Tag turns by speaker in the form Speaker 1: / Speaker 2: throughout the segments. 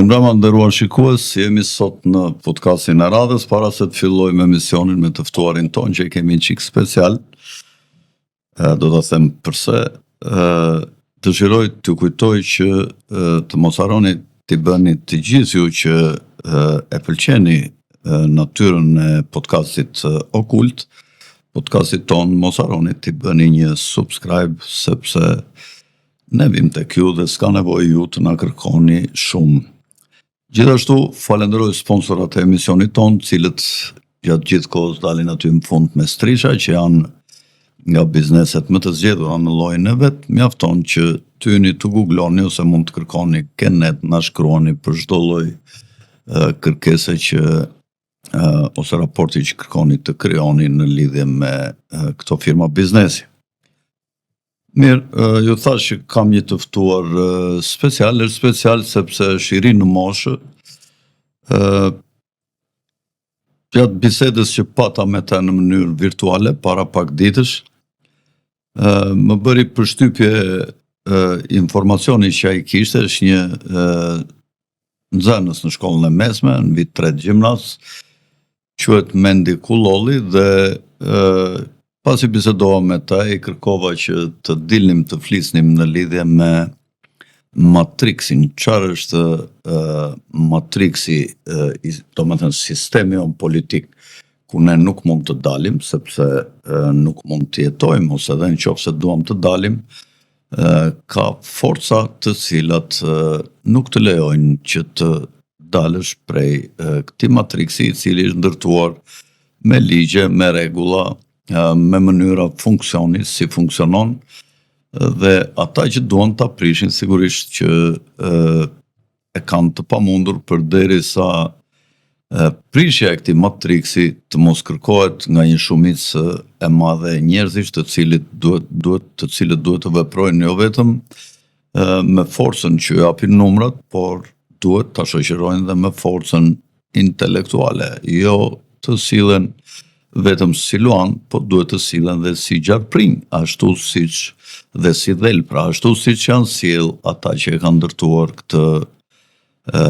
Speaker 1: Mirëmbrëma të nderuar shikues, jemi sot në podcastin e radhës para se të fillojmë emisionin me të ftuarin tonë që e kemi një çik special. Do ta them përse, dëshiroj t'ju kujtoj që të mos harroni t'i bëni të gjithë ju që e pëlqeni natyrën e podcastit okult, podcastit tonë, mos harroni t'i bëni një subscribe sepse Ne vijmë tek ju dhe s'ka nevojë ju të na kërkoni shumë. Gjithashtu, falenderoj sponsorat e emisionit tonë, të cilët gjatë gjithë kohës dalin aty në fund me strisha që janë nga bizneset më të zgjedhura në llojin e vet, mjafton që të hyni të googloni ose mund të kërkoni ke net, na shkruani për çdo lloj kërkese që ose raporti që kërkoni të krijoni në lidhje me këto firma biznesi. Mirë, ju thashë që kam një të ftuar special, është special sepse është i ri në moshë. Gjatë bisedës që pata me të në mënyrë virtuale para pak ditësh, më bëri përshtypje informacioni që ai kishte, është një nxënës në shkollën e mesme, në vit të tretë gjimnaz, quhet Mendi Kullolli dhe ë pasi bisedova me të, i kërkova që të dilnim të flisnim në lidhje me Matrixin, çfarë është ë Matrixi, ë domethënë sistemi jonë politik ku ne nuk mund të dalim sepse nuk mund të jetojmë ose edhe në qoftë se duam të dalim, ka forca të cilat nuk të lejojnë që të dalësh prej këtij matriksi i cili është ndërtuar me ligje, me rregulla, me mënyra funksioni, si funksionon dhe ata që duan ta prishin sigurisht që e kanë të pamundur përderisa prishja e këtij matriksi të mos kërkohet nga një shumicë e madhe njerëzish të cilit duhet duhet të cilët duhet të veprojnë jo vetëm me forcën që japin numrat, por duhet ta shoqërojnë dhe me forcën intelektuale, jo të sillen vetëm si luan, po duhet të sillen dhe si gjarprinj, ashtu siç dhe si dhelpra, ashtu siç janë sjellë ata që e kanë ndërtuar këtë e,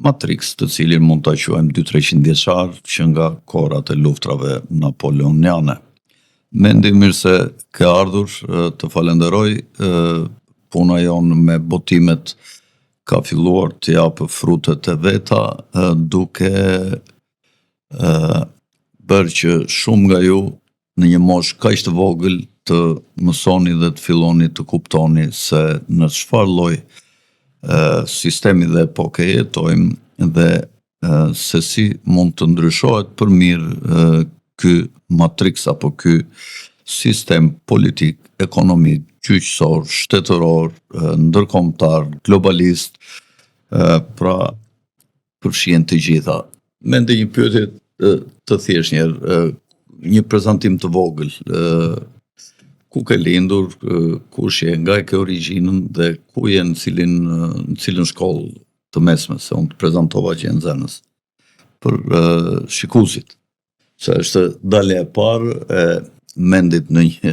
Speaker 1: Matrix, të cilin mund ta quajmë 2-300 vjeçar që nga kohërat e luftrave napoleoniane. Mendi mirë se ke ardhur, të falenderoj, puna jonë me botimet ka filluar të japë frutet e veta duke bërë që shumë nga ju në një moshë kaq të vogël të mësoni dhe të filloni të kuptoni se në çfarë lloj sistemi dhe epoke jetojmë dhe se si mund të ndryshohet për mirë ky matrix apo ky sistem politik, ekonomik, gjyqësor, shtetëror, ndërkombëtar, globalist, pra përfshihen të gjitha. Mendi një pyetje të thjeshtë një herë, një prezantim të vogël, ku ke lindur, kush je, nga e ke origjinën dhe ku je në cilin në cilën shkollë të mesme, se unë të prezantova që je nxënës për uh, shikuesit. Se është dalja e parë e Mendit në një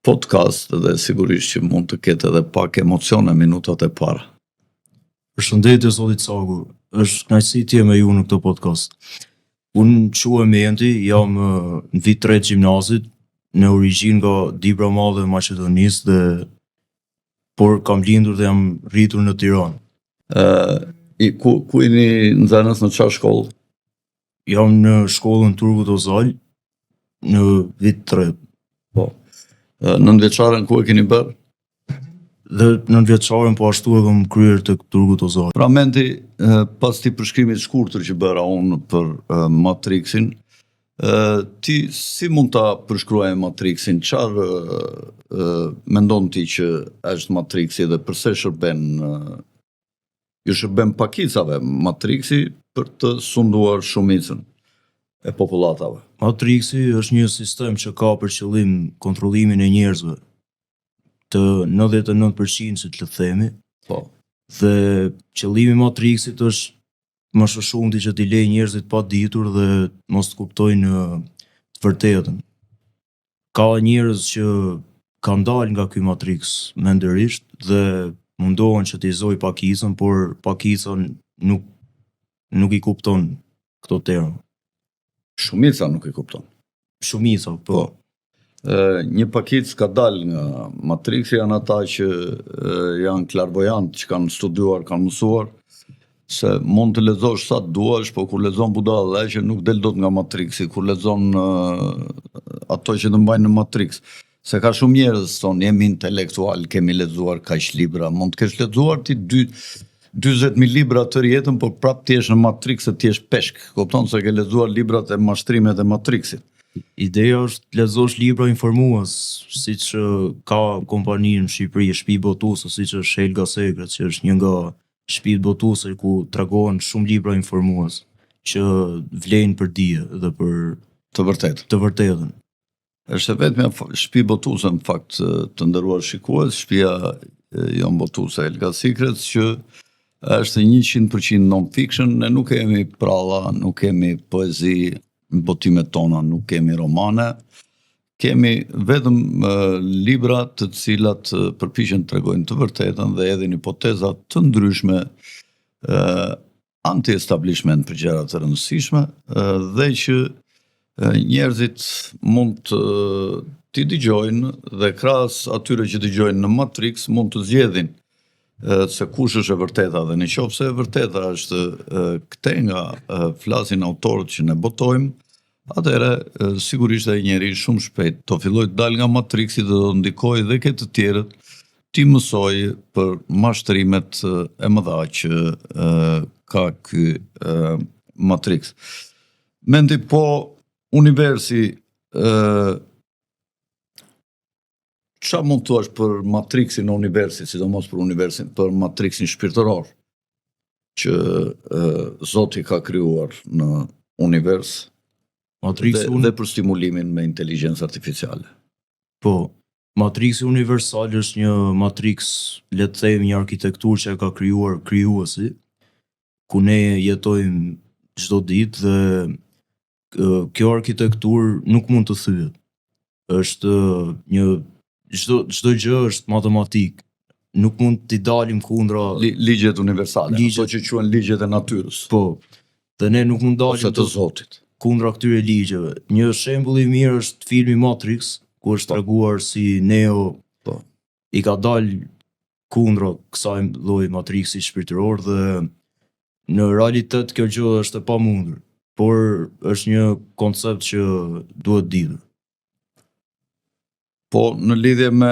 Speaker 1: podcast dhe sigurisht që mund të ketë edhe pak emocione minutat e para.
Speaker 2: Përshëndetje zoti Caku, është kënaqësi të jem me ju në këtë podcast. Unë quhem Mendi, jam në vit 3 gjimnazit, në origjinë nga Dibra e Madhe e Maqedonisë dhe por kam lindur dhe jam rritur në Tiranë.
Speaker 1: Ë, i ku ku jeni nxënës në çfarë shkollë?
Speaker 2: Jam në shkollën Turgut Ozal në vit 3.
Speaker 1: Po. Nëntëvjeçaren ku e keni bërë?
Speaker 2: Dhe nëntëvjeçaren po ashtu e kam kryer tek Turgut Ozal.
Speaker 1: Pra Mendi, pas këtij përshkrimit të shkurtër që bëra unë për Matrixin, Ti si mund ta përshkruaje Matrixin? Çfarë mendon ti që është Matrixi dhe përse shërben ju shërben pakicave Matrixi për të sunduar shumicën e popullatave?
Speaker 2: Matrixi është një sistem që ka për qëllim kontrollimin e njerëzve të 99% që të themi.
Speaker 1: Po.
Speaker 2: Dhe qëllimi i Matrixit është më së shumti që t'i lejë njerëzit pa ditur dhe mos të kuptojnë të vërtetën. Ka njerëz që kanë dalë nga ky matrix mendërisht dhe mundohen që t'i zojë pakicën, por pakica nuk nuk i kupton këto terma.
Speaker 1: Shumica nuk i kupton.
Speaker 2: Shumica, po.
Speaker 1: Po. Ë, një pakicë ka dalë nga Matrixi janë ata që ë, janë klarvojantë, që kanë studiuar, kanë mësuar se mund të lexosh sa të duash, po kur lexon budallëqe nuk del dot nga Matrixi, kur lexon ë, ato që të mbajnë në Matrix. Se ka shumë njerëz thonë jemi intelektual, kemi lexuar kaq libra, mund të kesh lexuar ti dy 40.000 libra tërë jetën, por prapë ti jesh në Matrix se ti jesh peshk. Kupton se ke lexuar librat e mashtrimet e Matrixit.
Speaker 2: Ideja është të lexosh libra informues, siç ë, ka kompani në Shqipëri, shtëpi botuese, siç është Helga Secret, që është një nga shtëpitë botuese ku tregohen shumë libra informues që vlejnë për dije dhe për
Speaker 1: Të vërtetë.
Speaker 2: të vërtetën.
Speaker 1: Është e vetmja f- shtëpi botuese në fakt të nderuar shikues, shtëpia e, jon botuese Helga Secrets që është 100% non-fiction, ne nuk kemi pralla, nuk kemi poezi në botimet tona, nuk kemi romane, kemi vetëm e, libra të cilat e, përpiqen të tregojnë të vërtetën dhe hedhin hipoteza të ndryshme ë anti-establishment për gjëra të rëndësishme ë, dhe që e, njerëzit mund të t'i dëgjojnë dhe krahas atyre që dëgjojnë në Matrix mund të zgjedhin e, se kush është e vërteta dhe në qoftë se e vërteta është e, këte nga e, flasin autorët që ne botojmë, atëherë e, sigurisht ai njeri shumë shpejt do fillojë të dalë nga Matrixi dhe do ndikojë dhe ke të tjerët t'i mësoj për mashtrimet e, e mëdha që e, ka ky e, Matrix. Mendi po universi ë Qa mund të thuash për Matrixin e universit, sidomos për universin, për Matrixin shpirtëror që e, Zoti ka krijuar në univers
Speaker 2: Matrixi
Speaker 1: dhe,
Speaker 2: un
Speaker 1: dhe për stimulimin me inteligjencë artificiale.
Speaker 2: po, Matrixi universal është një matrix, le të themi një arkitekturë që e ka krijuar krijuesi, ku ne jetojmë çdo ditë dhe ë, kjo arkitekturë nuk mund të thyet. Është ë, një çdo çdo gjë është matematik. Nuk mund t'i dalim kundra
Speaker 1: Li, ligjet universale,
Speaker 2: Ligjet-
Speaker 1: ato që quhen ligjet e natyrës
Speaker 2: po. Dhe ne nuk mund
Speaker 1: ose
Speaker 2: dalim
Speaker 1: të Zotit.
Speaker 2: kundra këtyre ligjeve. Një shembull i mirë është filmi Matrix, ku është treguar si Neo
Speaker 1: Po.
Speaker 2: i ka dalë kundra kësaj lloji Matrixi shpirtëror dhe në realitet kjo gjë është e pamundur, por është një koncept që duhet ditur.
Speaker 1: Po në lidhje me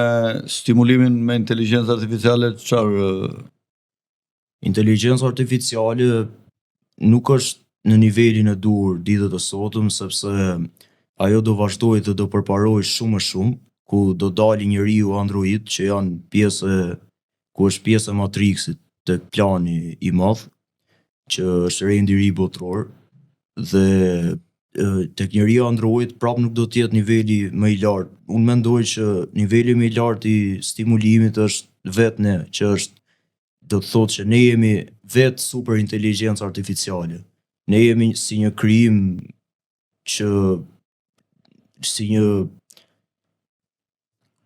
Speaker 1: stimulimin me inteligjencë artificiale, çfarë ë,
Speaker 2: Inteligjenca artificiale nuk është në nivelin e duhur ditët e sotëm sepse ajo do vazhdojë dhe do përparojë shumë më shumë, ku do dali njeriu Android që janë pjesë e ku është pjesë e Matrixit tek plani i madh, që është rendi i ri botëror dhe e, tek njeriu Android prap nuk do të jetë niveli më i lartë. Unë mendoj që niveli më i lartë i stimulimit është vetë ne, që është do të thotë që ne jemi vetë super inteligjencë artificiale. Ne jemi si një krijim që si një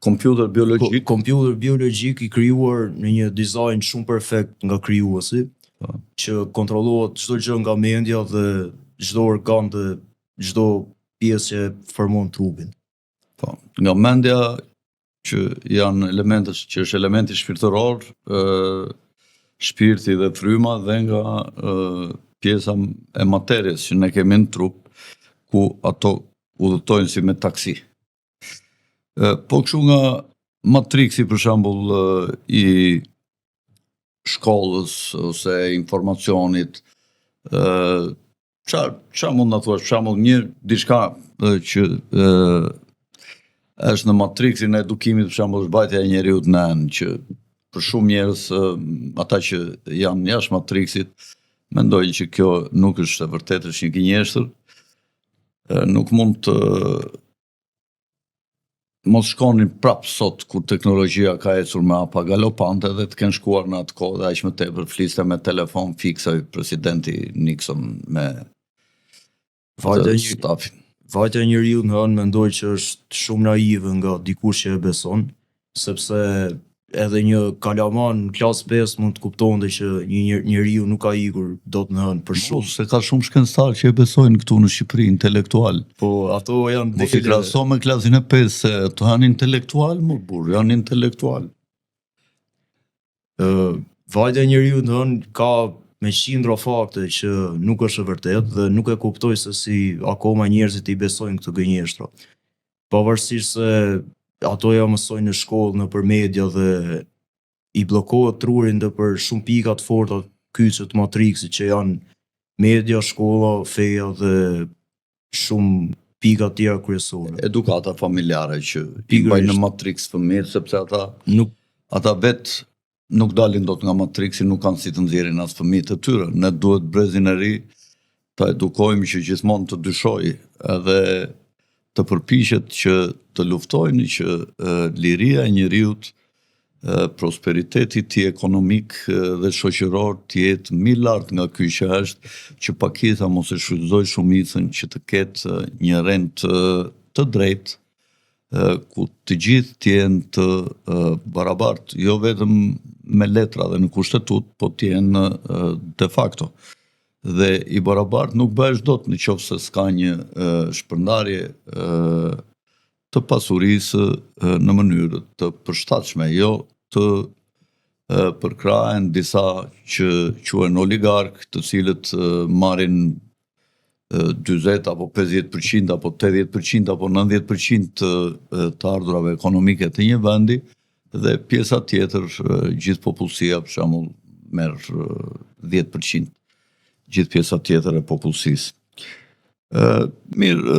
Speaker 1: kompjuter biologjik?
Speaker 2: ko kompjuter biologjik i krijuar në një dizajn shumë perfekt nga krijuesi,
Speaker 1: Po.
Speaker 2: që kontrollohet çdo gjë nga mendja dhe çdo organ dhe çdo pjesë që formon trupin.
Speaker 1: Po, nga mendja që janë elemente që është elementi shpirtëror, ë shpirti dhe fryma dhe nga ë pjesa e materies që ne kemi në trup, ku ato udhëtojnë si me taksi. Ë po kështu nga Matrixi për shembull ë, i shkollës ose informacionit, ë ça ça mund na thuash për shembull një diçka ë, që ë është në matrixin e edukimit për shembull është vajtja e njeriut në enë që për shumë njerëz ë, ata që janë jashtë matrixit mendojnë që kjo nuk është e vërtetë, është një gënjeshtër. Ë, Nuk mund të mos shkonin prap sot kur teknologjia ka ecur me hapa galopante dhe të kenë shkuar në atë kohë dhe aq më tepër fliste me telefon fiksa presidenti Nixon me
Speaker 2: Vajtja
Speaker 1: të
Speaker 2: një
Speaker 1: stafin.
Speaker 2: vajtja e njeriu në hënë mendoj që është shumë naive nga dikush që e beson, sepse Edhe një kalama në klasë 5 mund të kuptonte që një njeriu nuk ka ikur dot në hënë për
Speaker 1: shumë. Se ka shumë shkencëtarë që e besojnë këtu në Shqipëri intelektual.
Speaker 2: Po, ato janë
Speaker 1: Mos i krahaso me klasën e 5 se ato janë intelektual, mo burrë, janë intelektual.
Speaker 2: Ë vajtja e njeriut në hënë ka me qindra fakte që nuk është e vërtetë dhe nuk e kuptoj se si akoma njerëzit i besojnë këto gënjeshtra. Pavarësisht se ato ja mësojnë në shkollë, nëpër media dhe i bllokohet truri nëpër shumë pika të forta kyçe të Matrixit që janë media, shkolla, feja dhe shumë pika të tjera
Speaker 1: kryesore. Edukata familjare që i mbajnë në Matrix fëmijët sepse ata nuk ata vetë nuk dalin dot nga Matrixi, nuk kanë si të nxjerrin as fëmijët e tyre. Ne duhet brezin e ri ta edukojmë që gjithmonë të dyshojë edhe të përpiqet që të luftojnë që liria e njeriut, prosperiteti i tij ekonomik dhe shoqëror të jetë më i lartë nga ky që është, që pakica mos e shfrytëzojë shumicën, që të ketë një rend të drejtë ku të gjithë të jenë të barabartë, jo vetëm me letra dhe në kushtetutë, po të jenë de facto. Dhe i barabartë nuk bëhesh dot në qoftë se s'ka një shpërndarje të pasurisë në mënyrë të përshtatshme, jo të përkrahen disa që quhen oligarkë, të cilët marrin 40 apo 50% apo 80% apo 90% të të ardhurave ekonomike të një vendi dhe pjesa tjetër gjithë popullsia për shembull merr 10% gjithë pjesa tjetër e popullsisë. Ë mirë,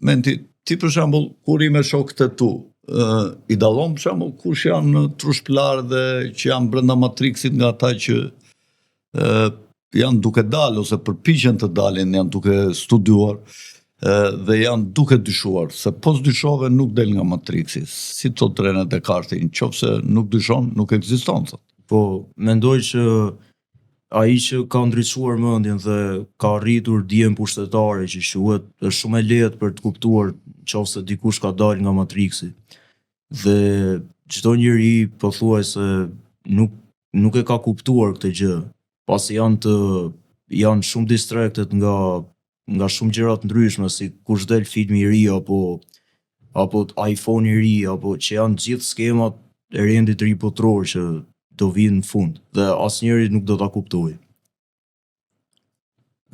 Speaker 1: Menti, ti për shembull kur rri me shokët e tu, ë i dallon për shembull kush janë trushpëlarë dhe që janë brenda matrixit nga ata që ë janë duke dalë ose përpiqen të dalin, janë duke studiuar dhe janë duke dyshuar, se po s'dyshove nuk del nga matrixi, si thotë Rene Descartes, në qoftë se nuk dyshon, nuk ekziston,
Speaker 2: thotë. Po, mendoj që ai që ka ndriçuar mendjen dhe ka arritur dijen pushtetare që quhet, është shumë e lehtë për të kuptuar qoftë se dikush ka dalë nga matrixi. Dhe çdo njeri pothuajse nuk nuk e ka kuptuar këtë gjë, pasi janë të janë shumë distracted nga nga shumë gjëra të ndryshme si kush del filmi i ri apo apo iPhone i ri apo që janë gjithë skemat e rendit të ri botëror që do vinë në fund dhe asnjëri nuk do ta kuptojë.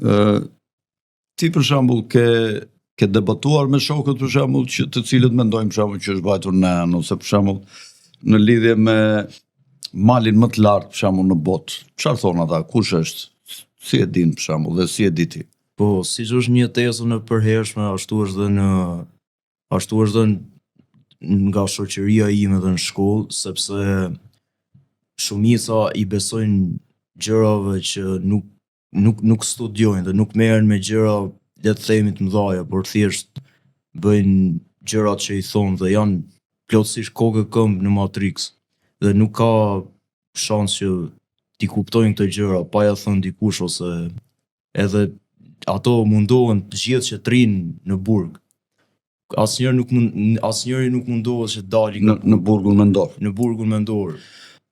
Speaker 1: Ë ti për shembull ke ke debatuar me shokët për shembull që të cilët mendojnë për shembull që është vajtur në hënë ose për shembull në lidhje me malin më të lartë për shembull në botë. Çfarë thonë ata? Kush është? Si e din për shembull dhe si e di
Speaker 2: ti? Po, siç është në jetesën e përhershme, ashtu është dhe në ashtu është dhe nga shoqëria ime dhe në shkollë, sepse shumica i besojnë gjërave që nuk nuk nuk studiojnë dhe nuk merren me gjëra le të themi të mëdha, por thjesht bëjnë gjërat që i thonë dhe janë plotësisht kokë e këmbë në Matrix dhe nuk ka shans që t'i kuptojnë këto gjëra pa ja thënë dikush ose edhe ato mundohen të gjithë që të rrinë në burg. Asnjëri nuk mund asnjëri nuk mundohet që të
Speaker 1: dali në në burgun mendor.
Speaker 2: Në burgun mendor.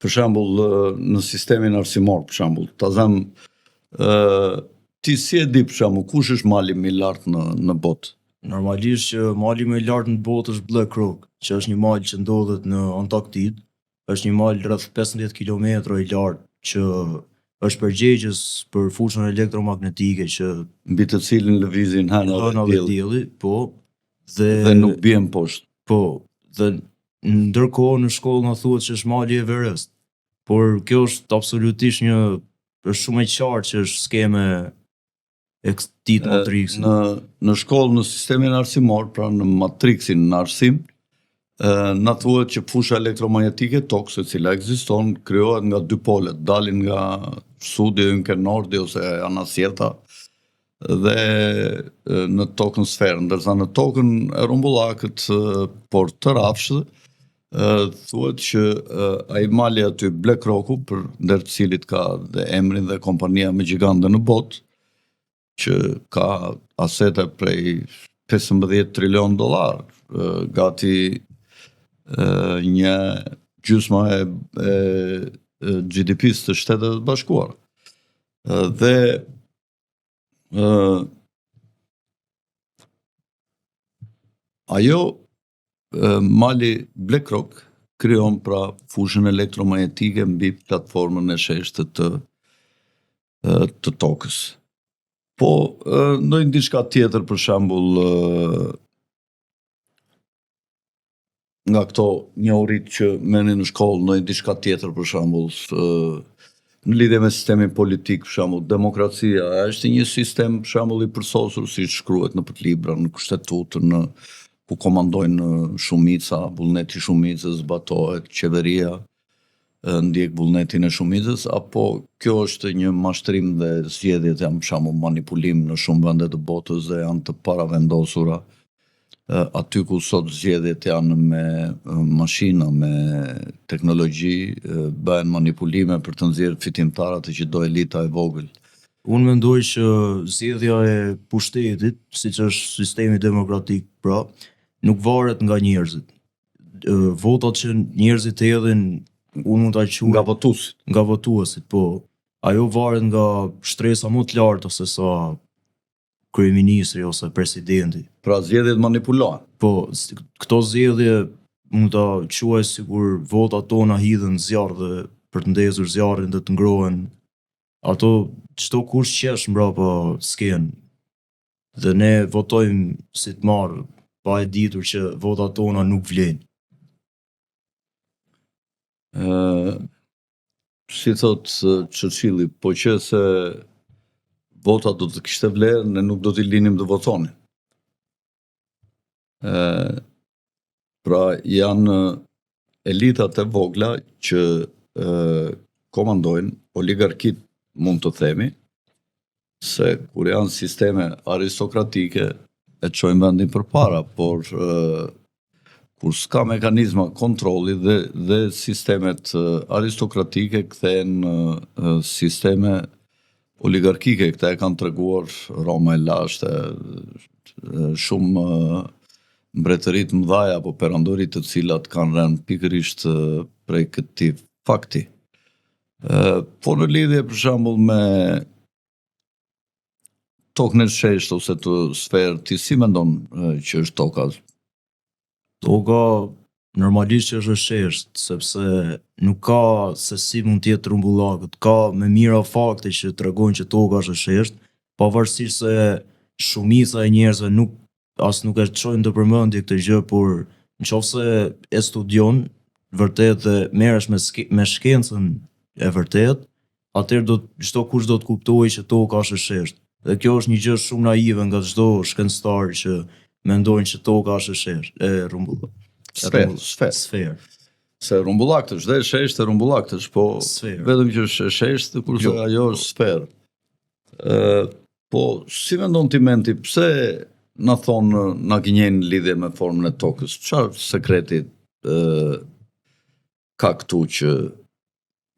Speaker 1: Për shembull, në sistemin arsimor, për shembull, ta zëm ë ti si e di për shembull kush është mali më i lartë në në botë?
Speaker 2: Normalisht që mali më i lartë në botë është Black Rock, që është një mal që ndodhet në Antarktidë. Është një mal rreth 15 kilometra i lartë që është përgjegjës për fushën elektromagnetike që
Speaker 1: mbi të cilin lëvizin
Speaker 2: hëna dhe dielli. dielli, po.
Speaker 1: Dhe dhe nuk bien poshtë.
Speaker 2: Po, dhe ndërkohë në shkollë na thuhet që është mali Everest. Por kjo është absolutisht një është shumë e qartë që është skemë e këtij të
Speaker 1: Matrixit. Në në shkollë në sistemin arsimor, pra në Matrixin në arsim, na thuhet që fusha elektromagnetike e tokës, e cila ekziston, krijohet nga dy polet, dalin nga sudi ynke nordi ose anasjellta dhe në tokën sferë, ndërsa në tokën e rrumbullakët, por të rrafshtë, thuhet që ai mali aty Black Rocku, për nder të cilit ka dhe emrin dhe kompania më gjigande në botë, që ka asete prej 15 trilion dollar, gati një gjysma e, e, e GDP-së të Shteteve të Bashkuara. Dhe ë ajo mali BlackRock krijon pra fushën elektromagnetike mbi platformën e sheshtë të të tokës. Po ndonjë diçka tjetër për shembull nga këto njohuritë që merrni në shkollë, ndonjë diçka tjetër për shembull, në lidhje me sistemin politik, për shembull, demokracia, a është një sistem për shembull i përsosur siç shkruhet nëpër libra, në kushtetutë, në ku komandojnë shumica, vullneti i shumicës zbatohet, qeveria ndjek vullnetin e shumicës apo kjo është një mashtrim dhe zgjedhjet janë për shembull manipulim në shumë vende të botës dhe janë të paravendosura aty ku sot zgjedhjet janë me mashina, me teknologji, bëhen manipulime për të nxjerrë fitimtarë atë që do elita e vogël.
Speaker 2: Unë mendoj që zgjedhja e pushtetit, siç është sistemi demokratik, pra, nuk varet nga njerëzit. Votat që njerëzit hedhin, unë mund ta quaj
Speaker 1: nga votuesit.
Speaker 2: Nga votuesit, po. Ajo varet nga shtresa më të larta se sa kryeministri ose presidenti.
Speaker 1: Pra zgjedhjet manipulohen.
Speaker 2: Po, këto zgjedhje mund ta quaj sikur votat tona hidhen në zjarr dhe për të ndezur zjarrin dhe të ngrohen ato çdokush qesh mbrapa skenë. Dhe ne votojmë si të marrë, pa e ditur që votat tona nuk vlejnë.
Speaker 1: Ë si thotë Churchilli, po qe se vota do të kishte vlerë, ne nuk do t'i linim të votonin. Ë pra janë elitat e vogla që ë komandojnë oligarkitë mund të themi, se kur janë sisteme aristokratike e çojnë vendin përpara, por kur s'ka mekanizma kontrolli dhe dhe sistemet aristokratike kthehen në sisteme oligarkike, këtë e kanë treguar Roma e lashtë, shumë mbretëri të mëdha apo perandori të cilat kanë rënë pikërisht prej këtij fakti. Po në lidhje për shembull me tokën e sheshtë ose të sferë, ti si mendon që është toka?
Speaker 2: Toka normalisht që është e sheshtë, sepse nuk ka se si mund të jetë rrumbullakët. Ka me mijëra fakte që tregojnë që toka është e sheshtë, pavarësisht se shumica e njerëzve nuk as nuk e çojnë ndër mendje këtë gjë, por në qoftë se e studion vërtet dhe merresh me me shkencën e vërtetë, atëherë do çdokush do të kuptojë që toka është e sheshtë. Dhe kjo është një gjë shumë naive nga çdo shkencëtar që mendojnë që toka është e sheshtë, e
Speaker 1: rrumbullakët. Sferë, sferë. Sferë. Se rrumbullakët është dhe e sheshtë e rrumbullakët është, po sferë. vetëm që është e sheshtë, kurse jo. ajo është sferë. Ë, po si mendon ti Menti, pse na thonë na gënjejnë në lidhje me formën e tokës? Çfarë sekreti ë ka këtu që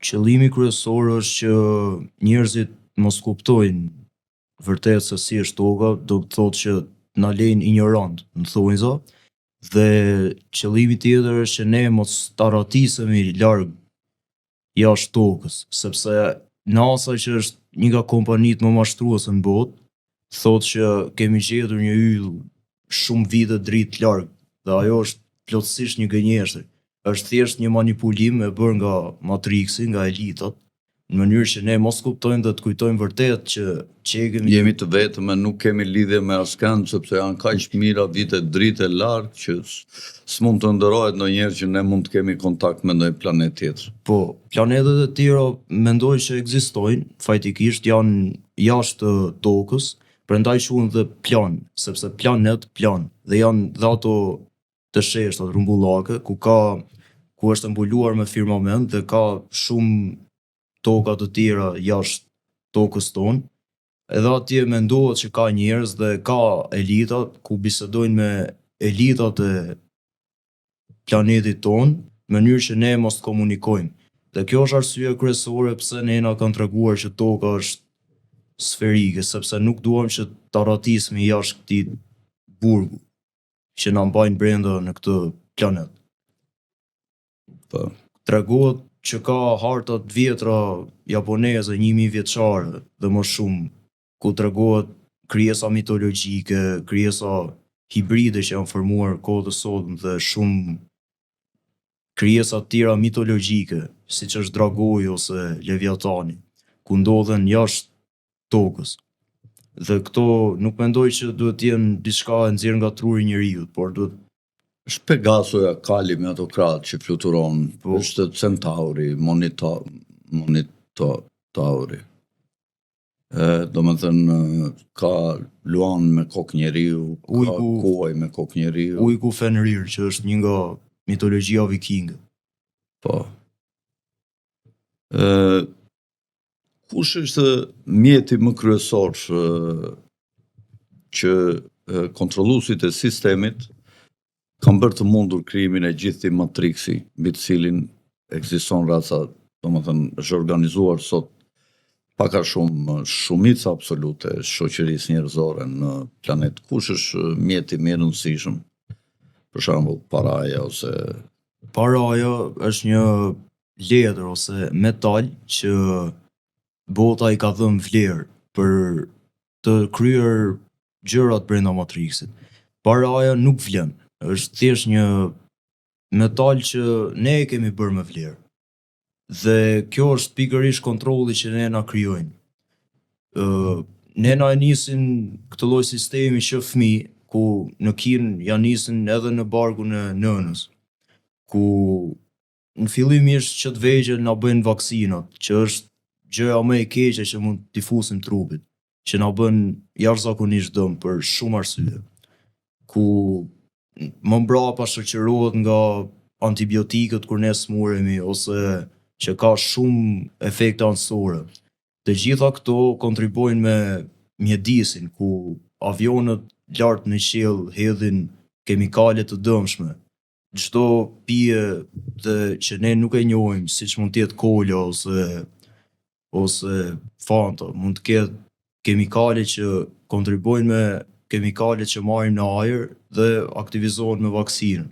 Speaker 2: Qëllimi kryesor është që njerëzit mos kuptojnë vërtet se si është toka, do të thotë që na lejnë injorant, në thonjza, dhe qëllimi tjetër është që ne mos të arratisemi larg jashtë tokës, sepse NASA që është një nga kompanitë më mashtruese në botë, thotë që kemi gjetur një yll shumë vite dritë larg dhe ajo është plotësisht një gënjeshtër. Është thjesht një manipulim e bërë nga Matrixi, nga elitat, në mënyrë që ne mos kuptojmë dhe të kujtojmë vërtet që
Speaker 1: qekemi Jemi të vetëm e nuk kemi lidhje me askënd sepse janë kaq mijëra vite dritë larg që s'mund të ëndërrohet ndonjëherë që ne mund të kemi kontakt me ndonjë planet tjetër.
Speaker 2: Po, planetet e tjera mendoj që ekzistojnë, faktikisht janë jashtë tokës, prandaj quhen dhe plan, sepse planet plan dhe janë dhe ato të sheshta rrumbullake ku ka ku është e mbuluar me firmament dhe ka shumë toka të tjera jashtë tokës tonë. Edhe atje mendohet që ka njerëz dhe ka elita ku bisedojnë me elitat e planetit tonë, në mënyrë që ne mos të komunikojmë. Dhe kjo është arsyeja kryesore pse ne na kanë treguar që toka është sferike, sepse nuk duam që të arratisemi jashtë këtij burgu që na mbajnë brenda në këtë planet.
Speaker 1: Po.
Speaker 2: Tregohet që ka harta të vjetra japoneze 1000 vjeçare dhe më shumë, ku tregohet krijesa mitologjike, krijesa hibride që janë formuar kohët e sotme dhe shumë krijesa të tjera mitologjike, siç është dragoi ose leviatani, ku ndodhen jashtë tokës. Dhe këto nuk mendoj që duhet të jenë diçka e nxjerrë nga truri i njeriut, por duhet
Speaker 1: Është Pegasoja, kali me ato krahët që fluturon,
Speaker 2: Po.
Speaker 1: është Centauri, Monita, Monitauri. E, do me thënë, ka luan me kokë njeriu, ka
Speaker 2: Ujku-
Speaker 1: kuaj me kokë njeriu.
Speaker 2: Ujku Fenrir, që është një nga mitologjia vikinge.
Speaker 1: Po. E, kush është mjeti më kryesor e, që e, kontrolluesit e sistemit kanë bërë të mundur krijimin e gjithë këtij matriksi mbi të cilin ekziston raca, domethënë është organizuar sot pak a shumë shumica absolute e shoqërisë njerëzore në planet. Kush është mjeti më i rëndësishëm? Për shembull, paraja ose
Speaker 2: Paraja është një letër ose metal që bota i ka dhënë vlerë për të kryer gjërat brenda Matrixit. Paraja nuk vlen, është thjesht një metal që ne e kemi bërë me vlerë. Dhe kjo është pikërisht kontrolli që ne na krijojnë. Ë ne na e nisin këtë lloj sistemi që fëmijë, ku në Kinë ja nisin edhe në barkun e nënës, ku në fillimisht që të vegjël na bëjnë vaksinat, që është gjëja më e keqe që mund t'i fusim trupit, që na bën jashtëzakonisht dëm për shumë arsye. Ku më mbrapa shoqërohet nga antibiotikët kur ne smuremi ose që ka shumë efekte anësore. Të gjitha këto kontribuojnë me mjedisin ku avionët lart në qiell hedhin kemikale të dëmshme. Çdo pije dhe që ne nuk e njohim, siç mund të jetë kola ose ose Fanta, mund të ketë kemikale që kontribuojnë me kemikale që marrim në ajër dhe aktivizohen me vaksinën.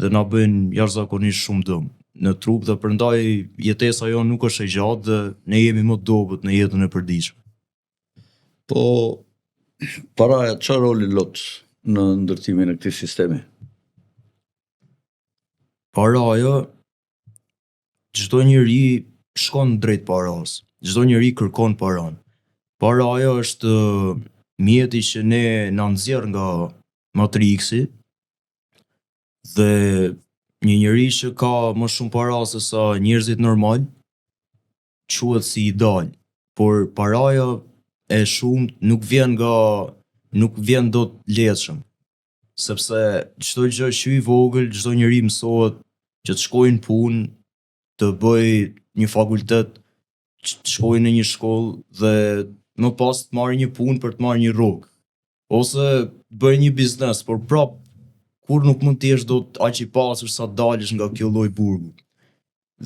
Speaker 2: Dhe na bëjnë jashtëzakonisht shumë dëm në trup dhe prandaj jetesa jonë nuk është e gjatë dhe ne jemi më të dobët në jetën e përditshme.
Speaker 1: Po paraja çfarë roli lot në ndërtimin e këtij sistemi?
Speaker 2: Paraja, çdo njeri shkon drejt paras, çdo njeri kërkon paran. Paraja është mjeti që ne na nxjerr nga Matrixi dhe një njeri që ka më shumë para se sa njerëzit normal quhet si i dal, por paraja e shumë nuk vjen nga nuk vjen dot lehtëshëm, sepse çdo gjë që i vogël, çdo njeri mësohet që të shkojë në punë, të bëj një fakultet, të shkojë në një shkollë dhe më pas të marrë një punë për të marrë një rrogë. Ose të bëj një biznes, por prap kur nuk mund të jesh dot aq i pasur sa të dalësh nga kjo lloj burgu.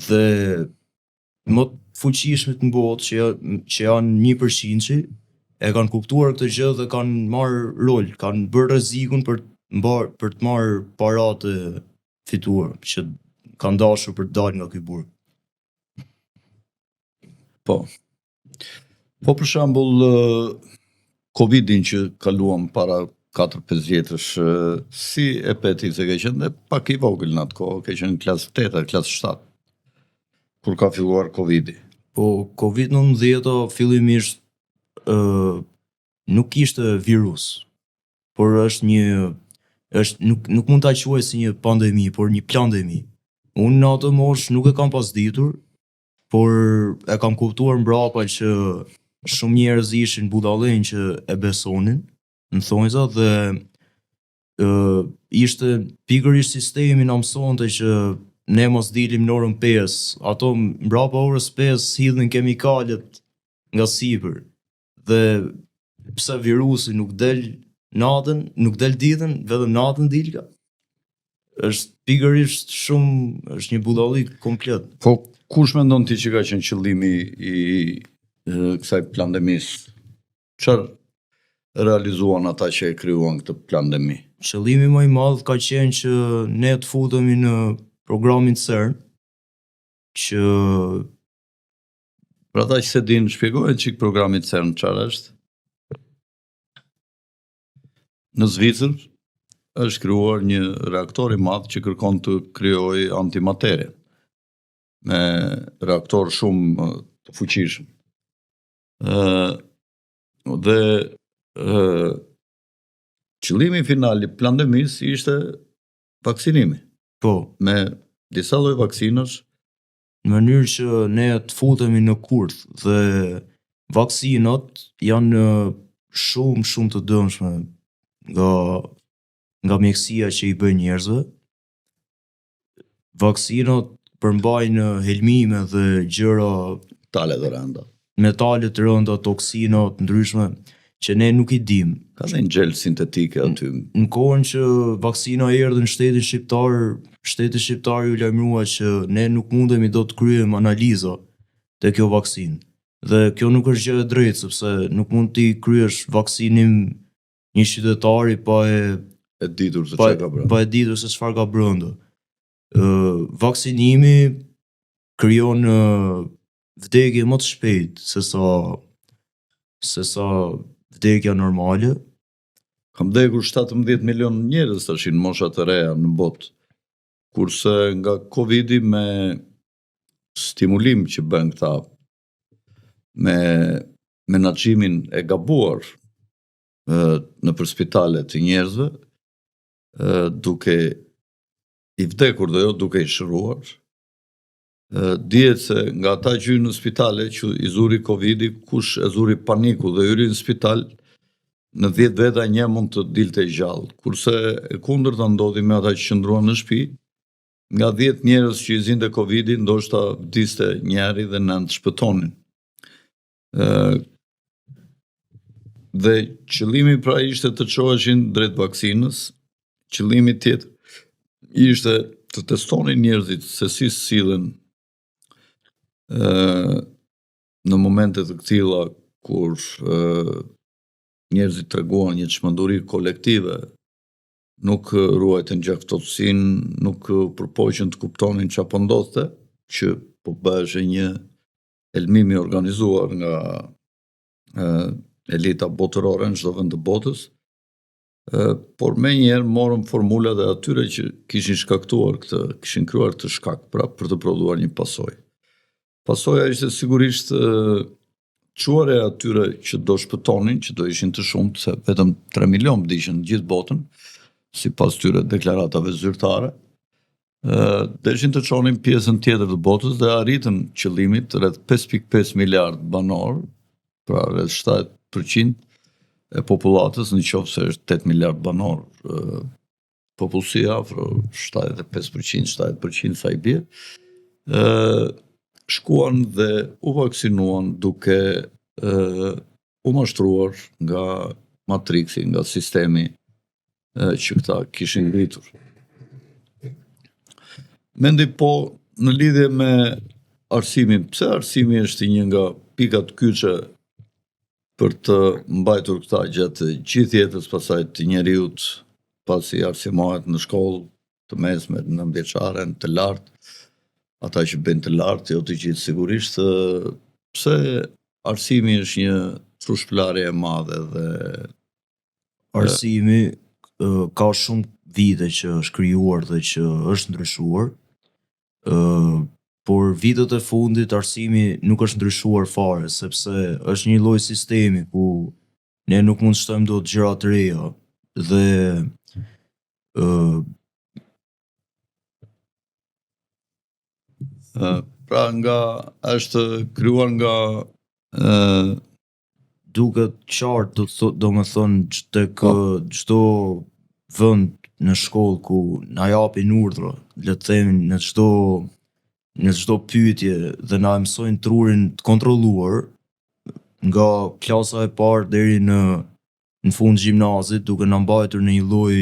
Speaker 2: Dhe më të fuqishmit në botë që, që janë 1%-shi, e kanë kuptuar këtë gjë dhe kanë marrë rol, kanë bërë rrezikun për të mbar, për të marrë paratë e fituar, që kanë dashur për të dalë nga ky burg.
Speaker 1: Po. Po për shembull Covidin që kaluam para 4-5 vjetësh, si e pe ti se ke qenë dhe pak i vogël në atë kohë, ke qenë në klasë 8, klasë 7, kur ka filluar Covidi.
Speaker 2: Po Covid-19 fillimisht ë nuk ishte virus, por është një është nuk nuk mund ta quaj si një pandemi, por një plandemi. Unë në atë moshë nuk e kam pas ditur, por e kam kuptuar mbrapa që shumë njerëz ishin budallenj që e besonin, në thonjza dhe ë ishte pikërisht sistemi na mësonte që ne mos dilim në orën 5, ato mbrapa orës 5 hidhnin kemikalet nga sipër. Dhe pse virusi nuk del natën, nuk del ditën, vetëm natën dilka. Është pikërisht shumë, është një budallik komplet.
Speaker 1: Po kush mendon ti që ka qenë qëllimi i e, kësaj pandemisë? Çfarë realizuan ata që e krijuan këtë pandemi?
Speaker 2: Qëllimi më i madh ka qenë që ne të futemi në programin CERN. Që
Speaker 1: Për ata që s'e dinë, shpjegoje çik programi CERN çfarë është? Në Zvicër është krijuar një reaktor i madh që kërkon të krijojë antimaterie me reaktor shumë të fuqishëm. Ë dhe ë qëllimi final i pandemisë ishte vaksinimi.
Speaker 2: Po.
Speaker 1: Me disa lloj vaksinash
Speaker 2: në mënyrë që ne të futemi në kurth dhe vaksinat janë shumë shumë të dëmshme nga nga mjekësia që i bëjnë njerëzve. Vaksinat përmbajnë helmime dhe gjëra
Speaker 1: metale të rënda.
Speaker 2: Metale të rënda, toksina të ndryshme që ne nuk i dimë.
Speaker 1: Ka dhe një xhel sintetike aty.
Speaker 2: Në kohën që vaksina erdhi në shtetin shqiptar, shteti shqiptar iu lajmërua që ne nuk mundemi dot të kryejmë analiza te kjo vaksinë. Dhe kjo nuk është gjë e drejtë sepse nuk mund t'i kryesh vaksinim një qytetari pa
Speaker 1: e e ditur se çfarë ka brenda.
Speaker 2: Pa e ditur se çfarë ka brenda. Ë vaksinimi krijon vdekje më të shpejtë se sa se sa vdekja
Speaker 1: normale. Kanë vdekur 17 milion njerëz tash në mosha të reja në botë. Kurse nga Covidi me stimulim që bën këta me menaxhimin e gabuar nëpër spitale të njerëzve, duke i vdekur dhe jo duke i shëruar, Dihet se nga ata që hynë në spitale, që i zuri Covidi, kush e zuri paniku dhe hyri në spital, në 10 veta një mund të dilte i gjallë. Kurse e kundërta ndodhi me ata që qëndruan në shtëpi, nga 10 njerëz që i zinte Covidi, ndoshta vdiste njëri dhe nëntë shpëtonin. Ë dhe qëllimi pra ishte të çoheshin drejt vaksinës, qëllimi tjetër ishte të testonin njerëzit se si sillen ë në momente të këtilla kur ë njerëzit treguan një çmenduri kolektive, nuk ruajtën gjakftohtësinë, nuk përpoqën të kuptonin çfarë po ndodhte, që po bëheshe një helmim i organizuar nga elita botërore në çdo vend të botës, por menjëherë morën formulat e atyre që kishin shkaktuar këtë, kishin krijuar këtë shkak, pra për të prodhuar një pasojë. Pasoja ishte sigurisht çuarja e atyre që do shpëtonin, që do ishin të shumtë, se vetëm 3 milion vdiqën në gjithë botën, sipas tyre deklaratave zyrtare, deshin të çonin pjesën tjetër të botës dhe arritën qëllimit rreth 5.5 miliard banorë, pra rreth 70% e popullatës, në qoftë se është 8 miliard banorë, popullsia afro 75%, 70% sa i bie, ë shkuan dhe u vaksinuan duke ë u mashtruar nga matriksi, nga sistemi që këta kishin ngritur. Mendi po në lidhje me arsimin, pse arsimi është një nga pikat kyçe për të mbajtur këta gjatë gjithë jetës pasaj të njeriut pasi arsimohet në shkollë të mesme, nëntëvjeçare, të lartë, ata që bëjnë të lartë, jo të gjithë sigurisht, pse arsimi është një trushpëlarje e madhe dhe
Speaker 2: Arsimi ka shumë vite që është krijuar dhe që është ndryshuar, por vitet e fundit arsimi nuk është ndryshuar fare, sepse është një lloj sistemi ku ne nuk mund të shtojmë dot gjëra të reja dhe
Speaker 1: pra nga është krijuar nga ë
Speaker 2: duket qartë do të thotë domethënë tek po. çdo vend në shkollë ku na japin urdhra, le të themi në çdo në çdo pyetje dhe na e mësojnë trurin të kontrolluar nga klasa e parë deri në në fund gjimnazit duke na mbajtur në një lloj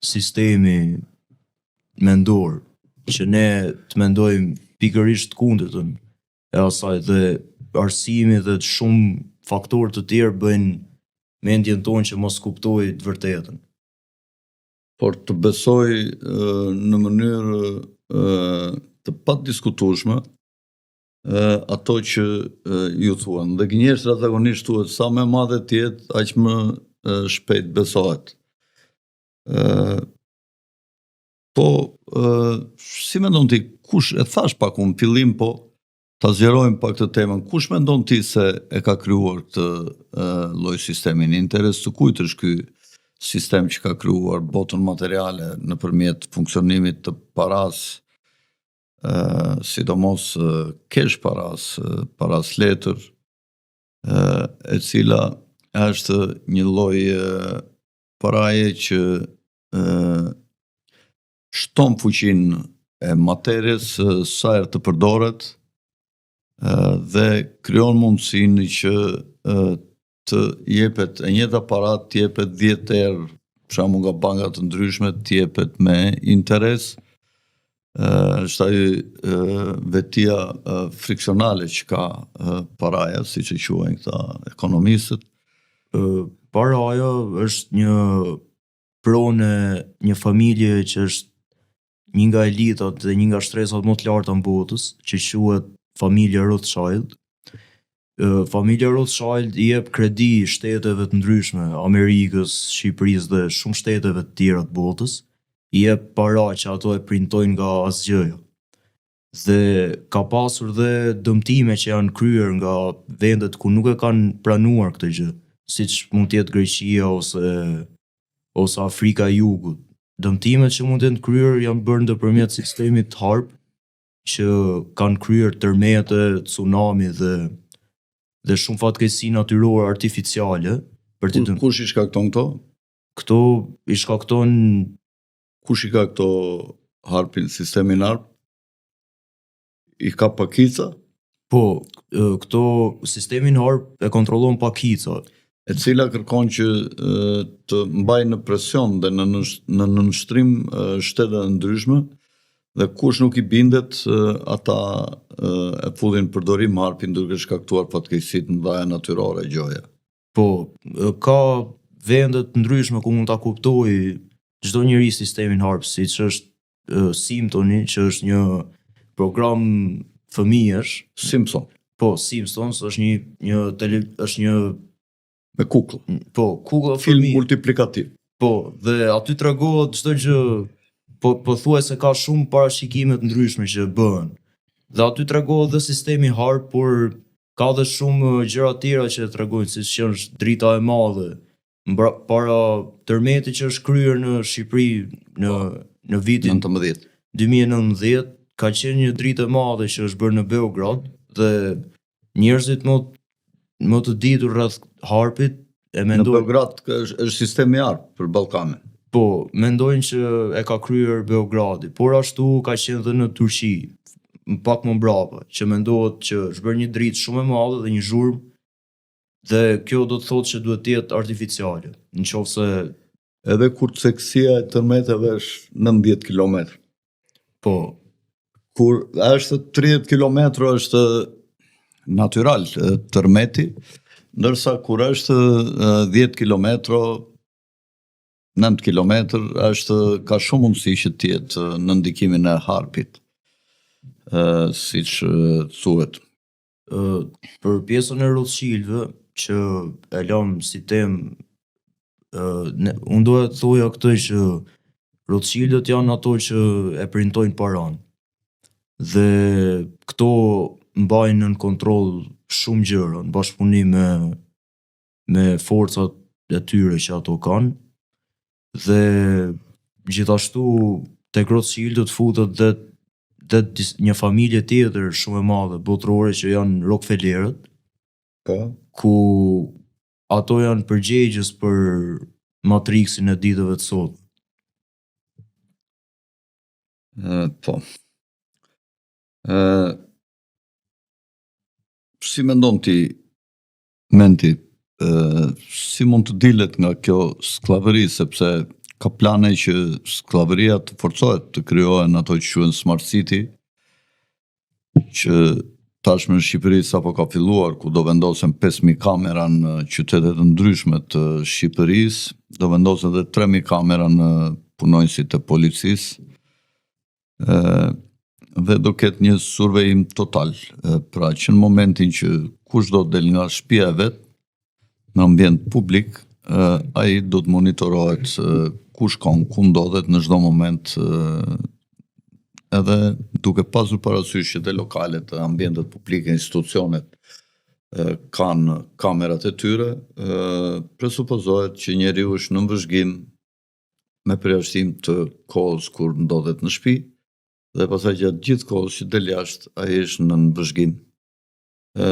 Speaker 2: sistemi mendor që ne të mendojmë pikërisht të kundërtën e asaj dhe arsimi dhe shumë faktorë të tjerë bëjnë mendjen tonë që mos kuptojë të vërtetën.
Speaker 1: Por të besoj në mënyrë. të padiskutueshme ato që ju thuhen. Dhe gënjeshtra zakonisht thuhet sa më e madhe të jetë, aq më shpejt besohet. Po, si mendon ti, kush, e thashë pak unë në fillim, po ta zgjerojmë pak këtë temën, kush mendon ti se e ka krijuar këtë lloj sistemi, në interes të kujt është ky sistem që ka krijuar botën materiale nëpërmjet funksionimit të parasë, sidomos kesh parasë, parasë letër, e cila është një lloj paraje që shton fuqinë e materies sa herë të përdoret dhe krijon mundësinë që të jepet e njëjta para të jepet 10 herë, për shembull nga banka të ndryshme të jepet me interes. Është ai vetia friksionale që ka paraja, siç e quajnë këta ekonomistët.
Speaker 2: Paraja është një pronë e një familje që është një nga elitat dhe një nga shtresat më të larta në botës, që quhet familja Rothschild. Familja Rothschild i jep kredi shteteve të ndryshme, Amerikës, Shqipërisë dhe shumë shteteve të tjera të botës, i jep para që ato e printojnë nga asgjëja. Dhe ka pasur dhe dëmtime që janë kryer nga vendet ku nuk e kanë pranuar këtë gjë, siç mund të jetë Greqia ose ose Afrika e Jugut. Dëmtimet që mund të jenë kryer janë bërë nëpërmjet sistemit HAARP, që kanë kryer tërmete, tsunami dhe dhe shumë fatkeqësi natyrore artificiale
Speaker 1: për të dëm... Kush i shkakton këto?
Speaker 2: Këto i shkakton
Speaker 1: Kush i ka këto HAARP-in, sistemin HAARP? I ka pakica?
Speaker 2: Po, këto sistemin HAARP e kontrollon pakica.
Speaker 1: E cila kërkon që të mbajë në presion dhe në në nënshtrim shtete të ndryshme dhe kush nuk i bindet ata e futin në përdorim HAARP-in duke shkaktuar fatkeqësi të mëdha natyrore gjoja.
Speaker 2: Po, ka vende të ndryshme ku mund ta kuptojë çdo njeri sistemin HAARP, siç është Simpsoni, që është një program fëmijësh.
Speaker 1: Simpson.
Speaker 2: Po, Simpsons është një një tele, është një
Speaker 1: me kukull.
Speaker 2: Po, kukull
Speaker 1: film multiplikativ.
Speaker 2: Po, dhe aty tregohet çdo gjë, po pothuajse ka shumë parashikime të ndryshme që bëhen. Dhe aty tregohet dhe sistemi HAARP, por ka dhe shumë gjëra tjera që e tregojnë, siç është drita e madhe, Mbra, para tërmetit që është kryer në Shqipëri në po, në vitin
Speaker 1: 19.
Speaker 2: 2019 ka qenë një dritë e madhe që është bërë në Beograd dhe njerëzit më më të ditur rreth HAARP-it
Speaker 1: e mendojnë Në Beograd është, është sistemi HAARP për Ballkanin.
Speaker 2: Po, mendojnë që e ka kryer Beogradi, por ashtu ka qenë dhe në Turqi, pak më mbrapa, që mendohet që është bërë një dritë shumë e madhe dhe një zhurmë Dhe kjo do të thotë që duhet të jetë artificiale, në qoftë se
Speaker 1: Edhe kur cekësia e tërmeteve është 90 kilometra.
Speaker 2: Po.
Speaker 1: Kur është 30 kilometra është natyral tërmeti, ndërsa kur është 10 kilometra 9 kilometër është ka shumë mundësi që të jetë në ndikimin e HAARP-it, siç thuhet.
Speaker 2: Për pjesën e Rothschildëve që e lamë si temë, unë doja të thoja këtë që Rothschildët janë ato që e printojnë paranë. Dhe këto mbajnë nën kontroll shumë gjëra në bashkëpunim me me forcat e tyre që ato kanë. Dhe gjithashtu tek Rothschildët futet dhe dhe një familje tjetër shumë e madhe botërore që janë Rockefellerët.
Speaker 1: Po.
Speaker 2: Ku ato janë përgjegjës për Matrixin e ditëve të
Speaker 1: sotme. Po. Ë si mendon ti Menti, si mund të dilet nga kjo skllavëri, sepse ka plane që skllavëria të forcohet, të krijohen ato që quhen smart city, që tashmë në Shqipëri sapo ka filluar, ku do vendosen 5000 kamera në qytete të ndryshme të Shqipërisë, do vendosen edhe 3000 kamera në punonjësit e policisë. Dhe do ketë një survejim total, pra që në momentin që kushdo del nga shtëpia e vet në ambient publik, ai do të monitorohet ku shkon, ku ndodhet në çdo moment edhe duke pasur parasysh që dhe lokalet, ambientet publike, institucionet kanë kamerat e tyre, presupozohet që njeriu është në vëzhgim me përjashtim të kohës kur ndodhet në shtëpi dhe pastaj gjatë gjithë kohës që del jashtë ai është nën vëzhgim. Ë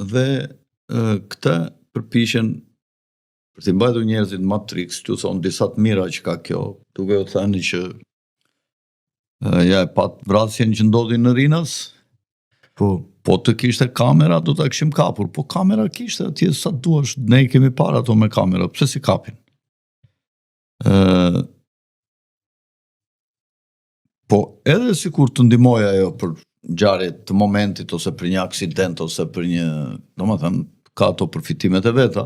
Speaker 1: dhe këtë përpiqen për t'i mbajtur njerëzit në Matrix, t'ju thonë disa të mira që ka kjo, duke u thënë që ja e pat vrasjen që ndodhi në Rinas,
Speaker 2: Po.
Speaker 1: Po të kishte kamera, do ta kishim kapur. Po kamera kishte atje sa duash, ne i kemi parë ato me kamera, pse s'i kapin? Ë Po edhe sikur të ndihmojë ajo për ngjarje të momentit ose për një aksident ose për një, domethënë, ka ato përfitimet e veta.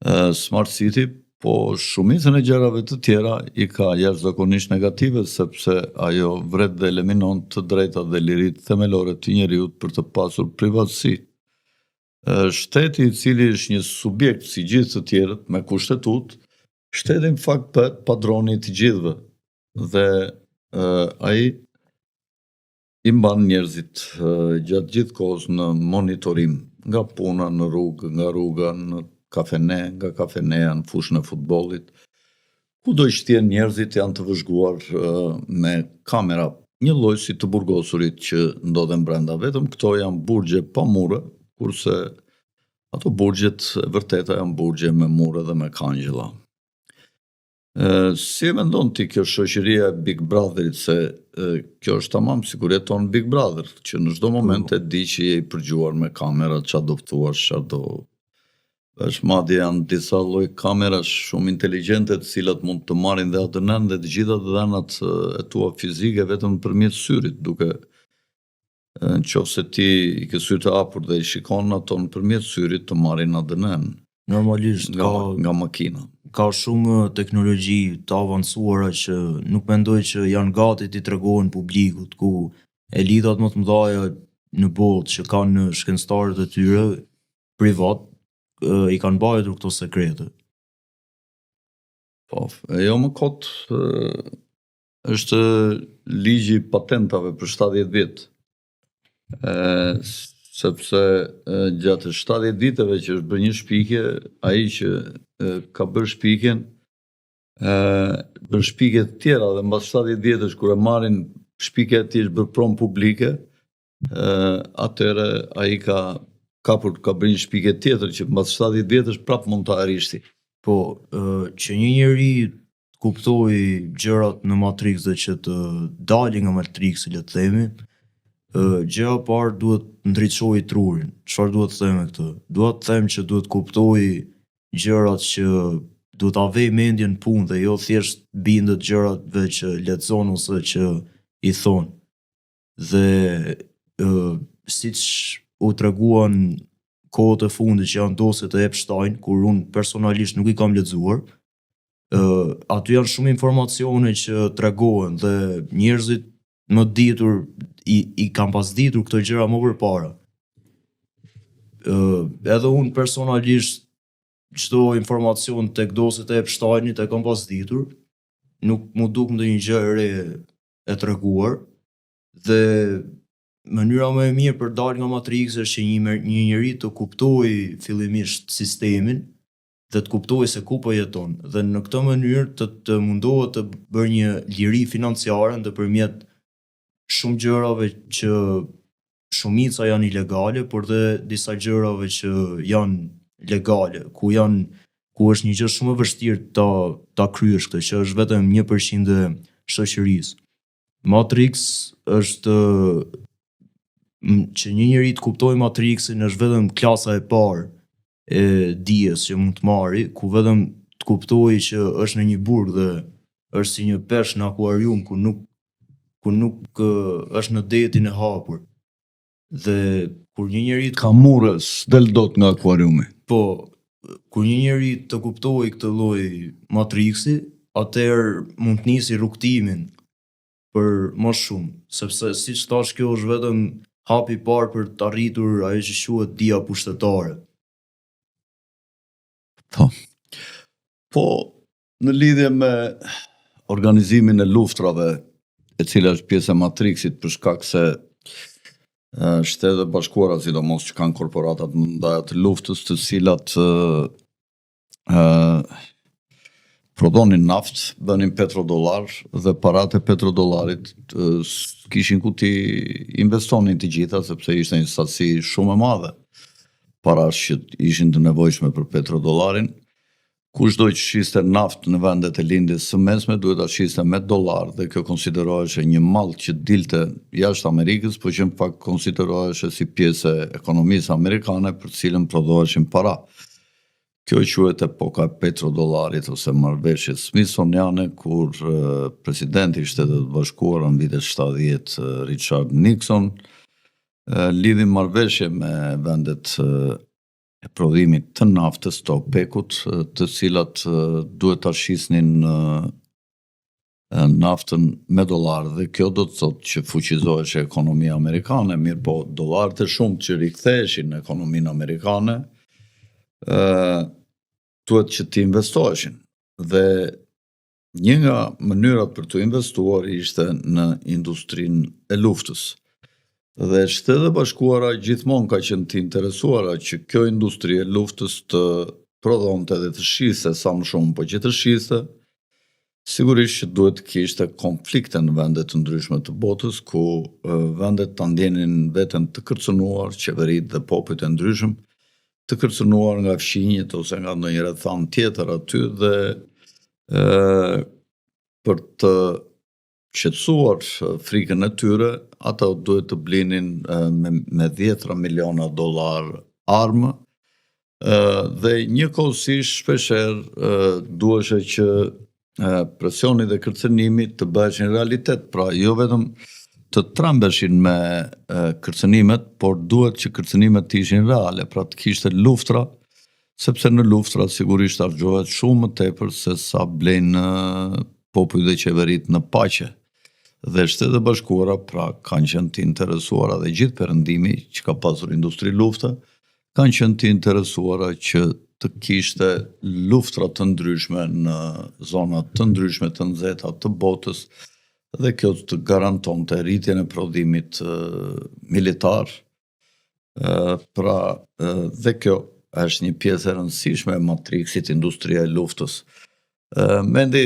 Speaker 1: Ë Smart City, po shumicën e gjërave të tjera i ka jashtëzakonisht negative sepse ajo vret dhe eliminon të drejtat dhe liritë themelore të njeriut për të pasur privatësi. Shteti i cili është një subjekt si gjithë të tjerët me kushtetutë, shteti në fakt bëhet padroni i të gjithëve dhe ai i mban njerëzit gjatë gjithë kohës në monitorim, nga puna në rrugë, nga rruga në kafene, nga kafeneja në fushën e futbollit. Kudo që të jenë njerëzit janë të vëzhguar me kamera, njëlloj si të burgosurit që ndodhen brenda. Vetëm këto janë burgje pa mure, kurse ato burgjet e vërteta janë burgje me mure dhe me kangjella. Si e mendon ti kjo shoqëria e Big Brotherit se kjo është tamam sikur jeton Big Brother, që në çdo moment e di që je i përgjuar me kamera, ça do thuash, ça do është madje janë disa lloj kamerash shumë inteligjente të cilat mund të marrin dhe ADN-n dhe të gjitha të dhënat e tua fizike vetëm nëpërmjet syrit, duke në qoftë se ti i ke sytë e hapur dhe i shikon ato nëpërmjet syrit të marrin ADN-n.
Speaker 2: Normalisht
Speaker 1: nga, ka nga makina.
Speaker 2: Ka shumë teknologji të avancuara që nuk mendoj që janë gati t'i tregohen publikut, ku elitat më të mëdha në botë që kanë shkencëtarët e tyre privat i kanë mbajtur këto sekrete.
Speaker 1: Po, e jo më kot është ligji i patentave për 70 vjet. Ë sepse gjatë 70 viteve që është bërë një shpikje, ai që ka bërë shpikjen ë bën shpikje të tjera dhe mbas 70 vjetësh kur e marrin shpikja e tij është bërë pronë publike, ë atëherë ai ka kapur ka bërë një shpikje tjetër që mbas 70 vjetësh prapë mund ta arrish ti.
Speaker 2: Po, ë që një njeri të kuptojë gjërat në Matrix dhe që të dali nga Matrixi, le të themi, ë gjëja e parë duhet të ndriçojë trurin. Çfarë dua të them me këtë? Dua të them që duhet të kuptojë gjërat që duhet ta vejë mendjen në punë dhe jo thjesht bindet gjërave që lexon ose që i thonë. Dhe ë siç u treguan kohët e fundit që janë dosjet e Epstein, kur unë personalisht nuk i kam lexuar, ë aty janë shumë informacione që tregohen dhe njerëzit më të ditur i, i kanë pas ditur këto gjëra më përpara. Ë edhe unë personalisht çdo informacion tek dosjet e Epsteinit e kam pas ditur, nuk m'u duk ndonjë gjë e re e treguar dhe mënyra më e mirë për dalë nga Matrixi është që një një njeri të kuptojë fillimisht sistemin dhe të kuptojë se ku po jeton dhe në këtë mënyrë të të mundohet të bërë një liri financiare nëpërmjet shumë gjërave që shumica janë ilegale, por dhe disa gjërave që janë legale, ku janë ku është një gjë shumë e vështirë ta ta kryesh këtë, që është vetëm 1% e shoqërisë. Matrix është që një njeri të kuptojë Matrixin është vetëm klasa e parë e dijes që mund të marri, ku vetëm të kuptojë që është në një burg dhe është si një peshk në akuarium ku nuk ku nuk është në detin e hapur. Dhe kur një njeri
Speaker 1: të ka mure, s'del dot nga akuariumi.
Speaker 2: Po, kur një njeri të kuptojë këtë lloj matriksi, atëherë mund të nisi rrugëtimin. për më shumë, sepse siç thash kjo është vetëm hapi i parë për të arritur ajo që quhet dija pushtetare.
Speaker 1: Po. Po, në lidhje me organizimin e luftrave, e cila është pjesë e Matrixit për shkak se Shtetet e Bashkuara, sidomos që kanë korporatat më të mëdha të luftës, të cilat ë prodhonin naftë, bënin petrodollar dhe paratë e petrodollarit kishin ku t'i investonin të gjitha sepse ishte një sasi shumë e madhe parash që ishin të nevojshme për petrodollarin. Kushdo që shiste naftë në vendet e Lindjes së Mesme duhet ta shiste me dollar dhe kjo konsideroheshe një mall që dilte jashtë Amerikës, po që në fakt konsideroheshe si pjesë e ekonomisë amerikane për të cilën prodhoheshin para. Kjo quhet epoka e petrodollarit ose marrëveshjes Smithsoniane kur presidenti i Shteteve të Bashkuara në vitet 70 Richard Nixon lidhi marrëveshje me vendet e prodhimit të naftës të OPEC-ut, të cilat duhet ta shisnin naftën me dollar dhe kjo do të thotë që fuqizoheshe ekonomia amerikane, mirëpo dollarët e shumtë që riktheheshin në ekonominë amerikane, ë duhet që të investoheshin. Dhe një nga mënyrat për të investuar ishte në industrinë e luftës. Dhe Shtetet e Bashkuara gjithmonë ka qenë të interesuara që kjo industri e luftës të prodhonte dhe të shiste sa më shumë, po që të shiste, Sigurisht që duhet të kishte konflikte në vende të ndryshme të botës, ku vendet ta ndjenin veten të kërcënuar, qeveritë dhe popujt e ndryshëm, të kërcënuar nga fqinjët ose nga ndonjë rrethanë tjetër aty dhe ë për të qetësuar frikën e tyre, ata duhet të blinin me, me dhjetra miliona dollar armë dhe njëkohësisht shpeshherë duheshe që presioni dhe kërcënimi të bëheshin realitet, pra jo vetëm të trembeshin me kërcënimet, por duhet që kërcënimet të ishin reale, pra të kishte luftra, sepse në luftra sigurisht harxhohet shumë më tepër se sa blejnë popujt dhe qeveritë në paqe. Dhe Shtetet e Bashkuara pra kanë qenë të interesuara dhe gjithë perëndimi që ka pasur industri lufte, kanë qenë të interesuara që të kishte luftra të ndryshme në zona të ndryshme të nxehta të botës dhe kjo të garantonte rritjen e prodhimit militar. Pra, dhe kjo është një pjesë e rëndësishme e Matrixit, industria e luftës. Mendi,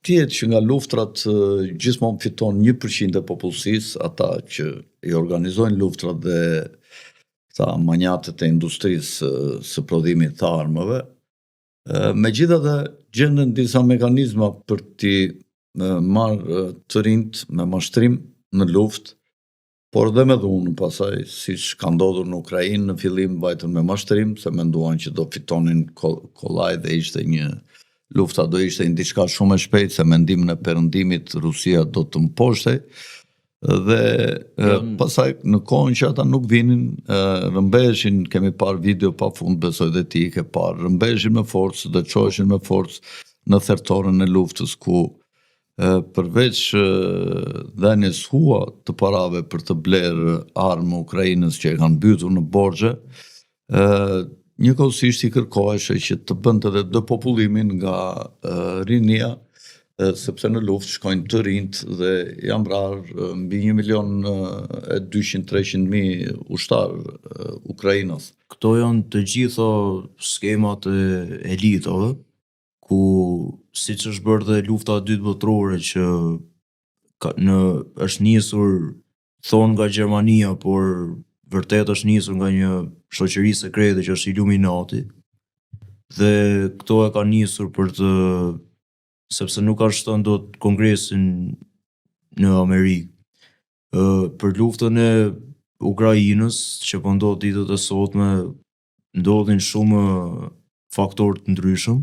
Speaker 1: dihet që nga luftrat gjithmonë fiton 1% e popullsisë, ata që i organizojnë luftrat dhe këta manjatët e industrisë së prodhimit të armëve. Megjithatë, gjenden disa mekanizma për t'i marrë të rinjtë me mashtrim në luftë, por dhe me dhunë pasaj, siç ka ndodhur në Ukrainë, në fillim vajtën me mashtrim, se menduan që do fitonin kollaj dhe ishte një lufta do ishte një diçka shumë e shpejtë, se me ndihmën e perëndimit Rusia do të mposhtej, dhe pasaj në kohën që ata nuk vinin, rrëmbeheshin, kemi parë video pa fund, besoj dhe ti i ke parë, rrëmbeheshin me forcë dhe çoheshin me forcë në thertoren e luftës, ku përveç dhënies hua të parave për të blerë armë Ukrainës që e kanë mbytur në borxhe, njëkohësisht i kërkoheshe që të bënte dhe depopullimin nga rinia, sepse në luftë shkojnë të rinjtë dhe janë vrarë mbi 1 milion e 200-300 mijë ushtarë ukrainas.
Speaker 2: Këto janë të gjitha skemat e elitave, ku siç është bërë dhe lufta e dytë botërore që ka, në është nisur thonë nga Gjermania, por vërtet është nisur nga një shoqëri sekrete që është Illuminati. Dhe këto e kanë nisur për të sepse nuk ka shtënë dot kongresin në Amerikë. Ë për luftën e Ukrainës që po ndodh ditët e sotme, ndodhin shumë faktorë të ndryshëm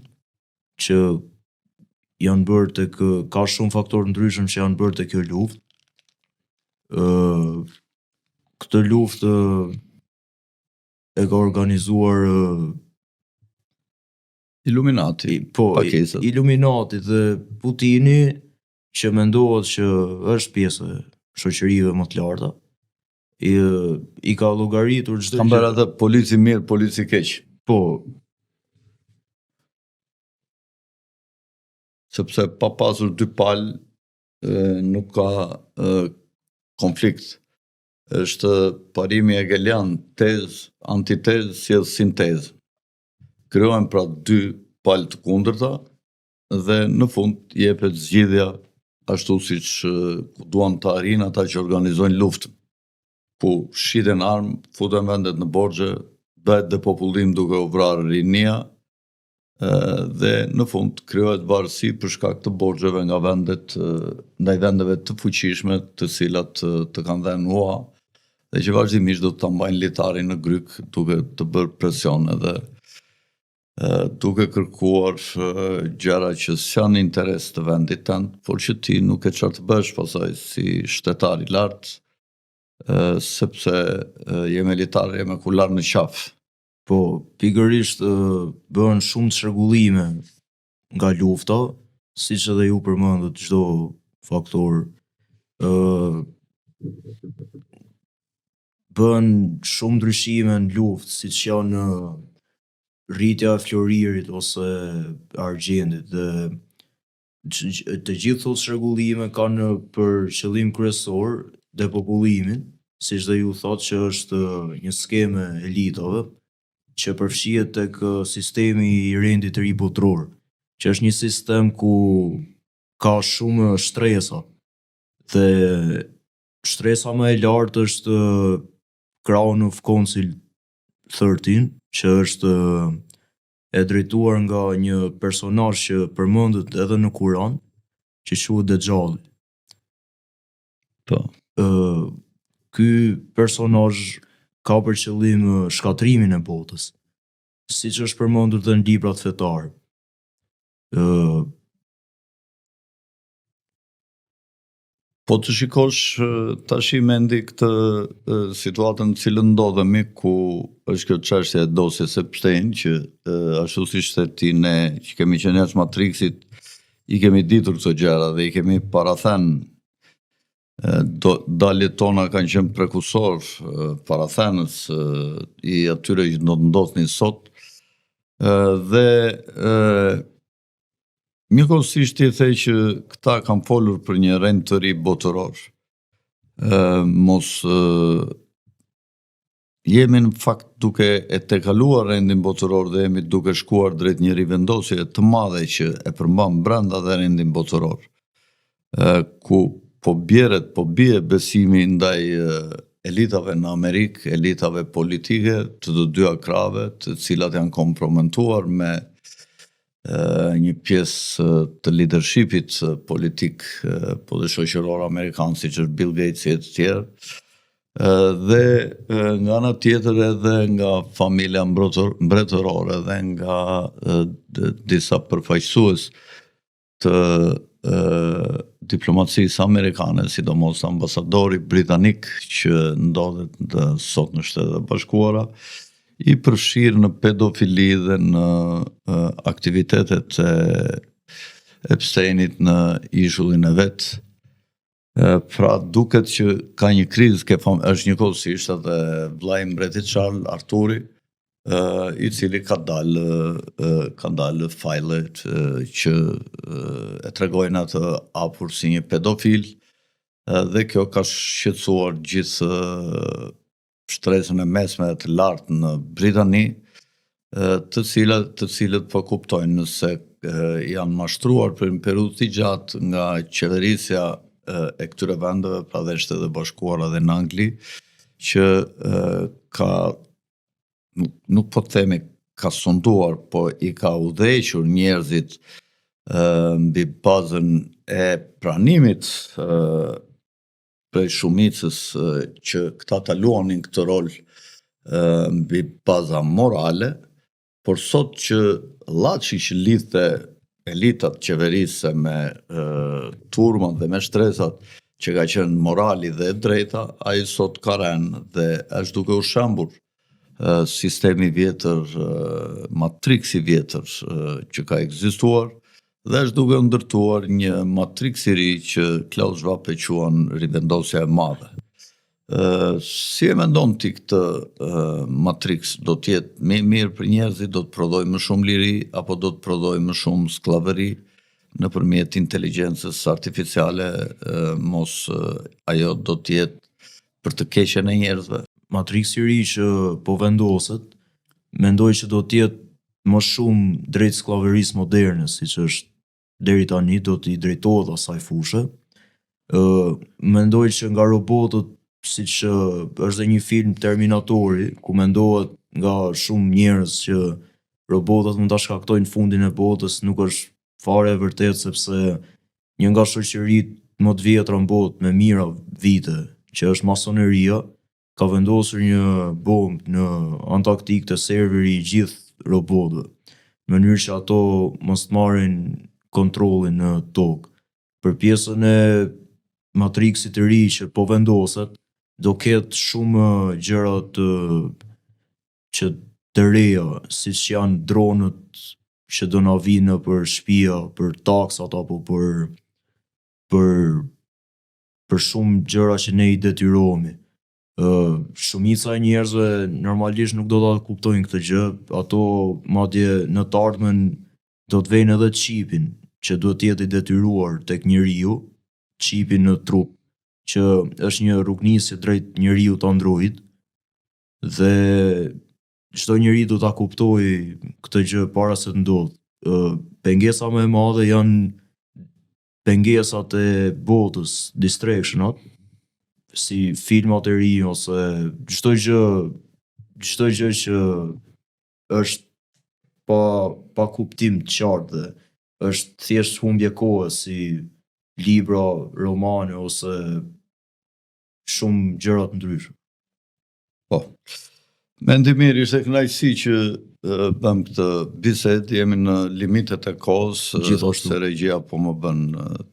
Speaker 2: që janë bërë tek ka shumë faktorë të ndryshëm që janë bërë tek kjo luftë. Ë këtë luftë e ka organizuar
Speaker 1: Illuminati,
Speaker 2: po,
Speaker 1: pakesat.
Speaker 2: Illuminati dhe Putini. që mendohet që është pjesë e shoqërive më të larta, i, i ka llogaritur çdo
Speaker 1: Kam bërë atë polici mirë, polici keq.
Speaker 2: Po,
Speaker 1: sepse pa pasur dy palë nuk ka konflikt. Është parimi hegelian, tezë, antitezë, sjell sintezë. Krijohen pra dy palë të kundërta dhe në fund jepet zgjidhja ashtu siç duan të arrijnë ata që organizojnë luftën, ku shiten armë, futen vendet në borxhe, bëhet depopullim duke u vrarë rinia, dhe në fund krijohet varësi për shkak të borxheve nga vendet ndaj vendeve të fuqishme të cilat të kanë dhënë hua dhe që vazhdimisht do të ta mbajnë litarin në grykë duke të bërë presion edhe duke kërkuar gjëra që s'janë interes të vendit tënd, por që ti nuk ke çfarë të bësh pastaj si shtetar i lartë, sepse je me litar, je me kular në qafë.
Speaker 2: Po, pikërisht bëhen shumë çrregullime nga lufta, siç edhe ju përmendët çdo faktor. Ë bëhen shumë ndryshime në luftë, siç janë rritja e floririt ose argjendit dhe të gjithë këto çrregullime kanë për qëllim kryesor depopullimin, siç dhe ju thatë që është një skemë e elitave që përfshihet tek sistemi i rendit të ri botëror, që është një sistem ku ka shumë shtresa dhe shtresa më e lartë është Crown of Council 13, që është e drejtuar nga një personazh që përmendet edhe në Kuran, që quhet Dexhalli.
Speaker 1: Po.
Speaker 2: Ë ky personazh ka për qëllim shkatërrimin e botës, siç është përmendur dhe në librat fetarë. Ë
Speaker 1: Po të shikosh tashi Mendi këtë situatën në cilën ndodhemi, ku është kjo çështja e dosjes Epstein, që ashtu siç the ti ne që kemi qenë jashtë Matrixit, i kemi ditur këto gjëra dhe i kemi parathënë do, daljet tona kanë qenë prekursor, parathënës i atyre që do të ndodhnin sot. Dhe Njëkohësisht ti the që këta kanë folur për një rend të ri botëror. Ë mos jemi në fakt duke e tejkaluar rendin botëror dhe jemi duke shkuar drejt një rivendosje të madhe që e përmban brenda dhe rendin botëror. Ë ku po bjeret, po bie besimi ndaj elitave në Amerikë, elitave politike të të dyja krahëve, të cilat janë kompromentuar me një pjesë të leadershipit politik po dhe shoqëror amerikan siç është Bill Gates e të tjerë dhe nga ana tjetër edhe nga familja mbretërore dhe nga disa përfaqësues të diplomacisë amerikane, sidomos ambasadori britanik që ndodhet në, sot në Shtetet e Bashkuara, i përfshirë në pedofili dhe në aktivitetet e Epsteinit në ishullin e vet. Pra duket që ka një krizë, ke fam, është njëkohësisht edhe vëllai i mbretit Charles, Arturi, i cili ka dalë ka dalë fajlet që e tregojnë atë hapur si një pedofil dhe kjo ka shqetësuar gjithë shtresën e mesme dhe të lartë në Britani, të cilat të cilët po kuptojnë nëse janë mashtruar për një periudhë të gjatë nga qeverisja e këtyre vendeve, pra dhe Shtetet e Bashkuara dhe në Angli, që ka nuk, nuk po themi ka sunduar, po i ka udhëhequr njerëzit mbi bazën e pranimit prej shumicës që këta ta luanin këtë rol mbi baza morale, por sot që llaçi që lidhte elitat qeverisëse me turmat dhe me shtresat që ka qenë morali dhe e drejta, ai sot ka rënë dhe është duke u shembur sistemi i vjetër, matriksi i vjetër që ka ekzistuar. Dhe është duke u ndërtuar një matriks i ri që Klaus Schwab e quan rivendosja e madhe. Ë si e mendon ti këtë matriks do të jetë më i mirë për njerëzit, do të prodhojë më shumë liri apo do të prodhojë më shumë skllavëri nëpërmjet inteligjencës artificiale, mos ajo do të jetë për të keqen e njerëzve?
Speaker 2: Matriksi i ri që po vendoset, mendoj që do të jetë më shumë drejt skllavërisë moderne, siç është deri tani, do t'i drejtohet asaj fushe. Ë mendoj që nga robotët, siç është dhe një film Terminatori, ku mendohet nga shumë njerëz që robotët mund ta shkaktojnë fundin e botës, nuk është fare e vërtetë sepse një nga shoqëritë më të vjetra në botë me mijëra vite, që është masoneria, ka vendosur një bombë në Antarktikë te serveri i gjithë robotëve, në mënyrë që ato mos të marrin kontrollin në tokë. Për pjesën e Matrixit të ri që po vendoset, do ketë shumë gjëra të që të reja, siç janë dronët që do na vijnë nëpër shtëpia për taksat apo për për për shumë gjëra që ne i detyrohemi. Ë shumica e njerëzve normalisht nuk do ta kuptojnë këtë gjë, ato madje në të ardhmen do të vejnë edhe çipin që duhet të jetë i detyruar tek njeriu, çipin në trup, që është një rrugënisje drejt njeriut android dhe çdo njeri do ta kuptojë këtë gjë para se të ndodhë. Ë pengesa më e madhe janë pengesat e botës, distractionat, si filmat e rinj ose çdo gjë, çdo gjë që është pa pa kuptim të qartë dhe është thjesht humbje kohe si libra, romane ose shumë gjëra të ndryshme.
Speaker 1: Po. Mendi mirë, ishte kënaqësi që bëmë këtë bisedë, jemi në limitet e kohës,
Speaker 2: Gjithashtu.
Speaker 1: se regjia po më bën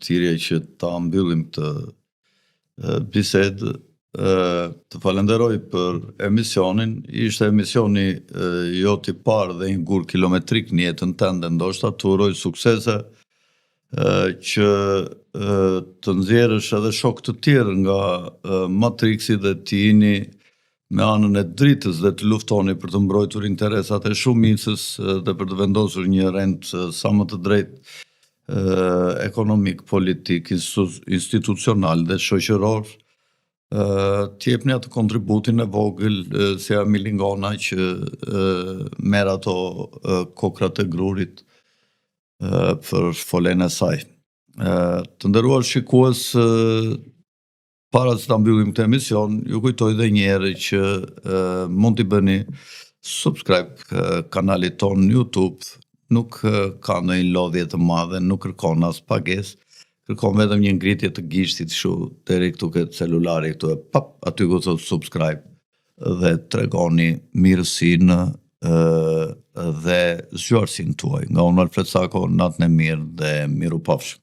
Speaker 1: thirrje që ta mbyllim këtë bisedë. Të falenderoj për emisionin, ishte emisioni jot i parë dhe një gur kilometrik në jetën tënde, ndoshta të uroj suksese që të nxjerrësh edhe shokë të tjerë nga Matrixi dhe të jeni me anën e dritës dhe të luftoni për të mbrojtur interesat e shumicës dhe për të vendosur një rend sa më të drejtë ekonomik, politik, institucional dhe shoqëror, të jepni atë kontributin e vogël si ajo milingona që merr ato kokrat e grurit për folenë e saj. Të nderuar shikues, para se ta mbyllim këtë emision, ju kujtoj edhe një herë që mund t'i bëni subscribe kanalit tonë në YouTube, nuk ka ndonjë lodhje të madhe, nuk kërkon as pagesë, kërkon vetëm një ngritje të gishtit kështu deri këtu ke celulari këtu e pap aty ku thot subscribe dhe tregoni mirësinë dhe zgjuarsinë tuaj. Nga unë Alfred Sako, natën e mirë dhe mirupafshim.